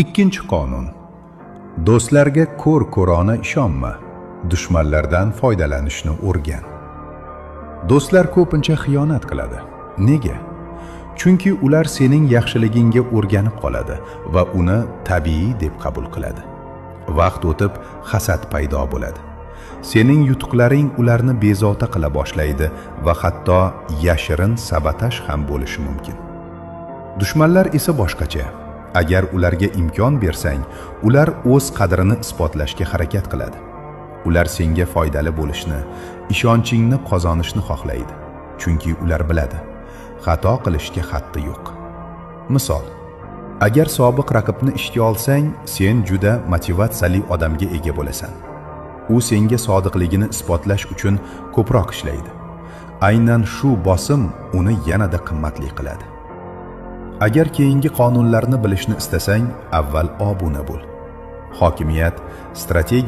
Ikkinchi qonun. Do'stlarga ko'r ko'rona ishonma, dushmanlardan foydalanishni o'rgan. Do'stlar ko'pincha xiyonat qiladi. Nega? Chunki ular sening yaxshiligingga o'rganib qoladi va uni tabiiy deb qabul qiladi. Vaqt o'tib, hasad paydo bo'ladi. Sening yutuqlaring ularni bezovta qila boshlaydi va hatto yashirin sabotaj ham bo'lishi mumkin. Dushmanlar esa boshqacha. Agar ularga imkon bersang, ular o'z qadrini isbotlashga harakat qiladi. Ular senga foydali bo'lishni, ishonchingni qozonishni xohlaydi. Chunki ular biladi, xato qilishga haddi yo'q. Misol: agar sobiq raqibni ishga olsang, sen juda motivatsiyali odamga ega bo'lasan. U senga sodiqligini isbotlash uchun ko'proq ishlaydi. Aynan shu bosim uni yanada qimmatli qiladi. Agar keyingi qonunlarni bilishni istasang, avval obuna bo'l. Hokimiyat strategiya